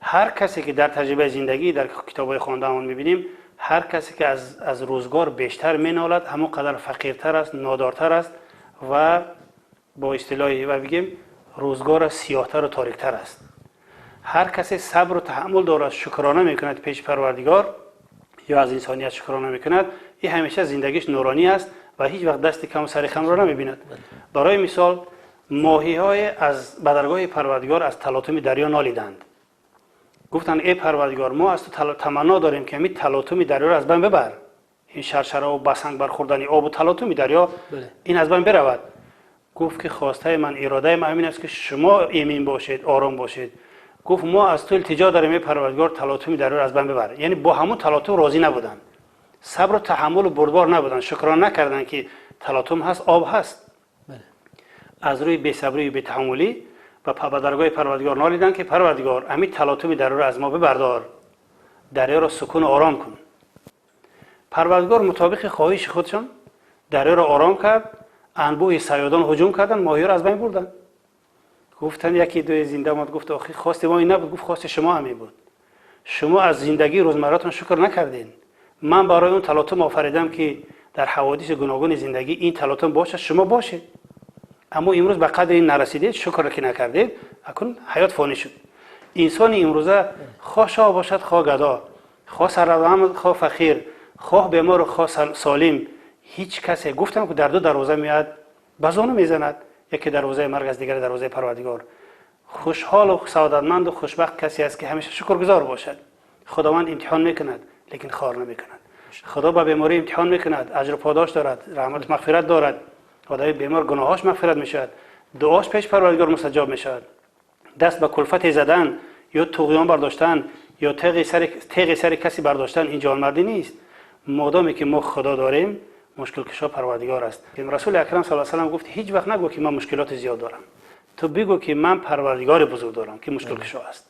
Ҳар касе ки дар таҷрибаи зиндагӣ, дар китобҳои хондаамон мебинем, ҳар касе ки аз рӯзгор бештар менолад, ҳамон қадар фақиртар аст, нодортар аст ва бо истилоҳи ва бигем, рӯзгораш сиёҳтару ториктар аст. Ҳар касе сабру таҳаммул дорад, шукрона мекунад пеши Парвардигор ё аз инсоният шукрона мекунад, ин ҳамеша зиндагиш нуронӣ аст ва ҳеҷ вақт дасти каму сари хамро намебинад. Барои мисол, моҳиҳое аз ба даргоҳи Парвардигор аз талотуми дарё нолиданд. Гуфтанд: «Эй Парвардигор, мо аз ту таманно дорем, ки ҳамин талотуми дарёро аз байн бибар, ин шаршараву ба санг бархӯрдани обу талотуми дарё, ин аз байн биравад». Гуфт ки хостаи ман, иродаи ман ҳамин аст, ки шумо эмин бошед, ором бошед. Гуфт: «Мо аз ту илтиҷо дорем, эй Парвардигор, талотуми дарёро аз байн бибар». Яъне бо ҳамун талотум розӣ набуданд, сабру таҳаммулу бурдбор набуданд, шукрона накарданд, ки талотум ҳаст, об ҳаст. Аз рӯи бесабрию бетаҳаммулӣ ба даргоҳи Парвардигор нолиданд, ки Парвардигор, ҳамин талотуми дарёро аз мо бибардор, дарёро сукуну ором кун. Парвардигор мутобиқи хоҳиши худшон дарёро ором кард. Анбӯҳи саёдон ҳуҷум карданд, моҳиёро аз байн бурданд. Гуфтанд, яке дуе зинда омад, гуфт: «Охи, хости мо ин набуд». Гуфт: «Хости шумо ҳамин буд. Шумо аз зиндагии рӯзмарратон шукр накардед. Ман барои он талотум офаридам, ки дар ҳаводиси гуногуни зиндагӣ ин талотум бошад, шумо бошед. Аммо имрӯз ба қадри ин нарасидед, шукр ки накардед, акун ҳаёт фонӣ шуд». Инсони имрӯза, хоҳ шоҳ бошад, хоҳ гадо, хоҳ сарватманд, хоҳ фақир, хоҳ бемору хоҳ солим, ҳеҷ касе, гуфтам, ки дар ду дарвоза меояд, ба зону мезанад: яке дарвозаи марг аст, дигаре дарвозаи Парвардигор. Хушҳолу саодатманду хушбахт касе аст, ки ҳамеша шукргузор бошад. Худованд имтиҳон мекунад, лекин хор намекунад. Худо ба беморӣ имтиҳон мекунад, аҷру подош дорад, раҳмату мағфират дорад. Одами бемор гуноҳош мағфират мешавад, дуош пеш Парвардигор мустаҷоб мешавад. Даст ба кулфате задан ё туғён бардоштан ё теғи сари касе бардоштан, ин ҷонмардӣ нест. Модоме ки мо Худо дорем, мушкилкушо Парвардигор аст. Расули акрам са салам гуфт: «Ҳеҷ вақт нагӯ, ки ман мушкилоти зиёд дорам. Ту бигӯ, ки ман Парвардигори бузург дорам, ки мушкилкушо аст».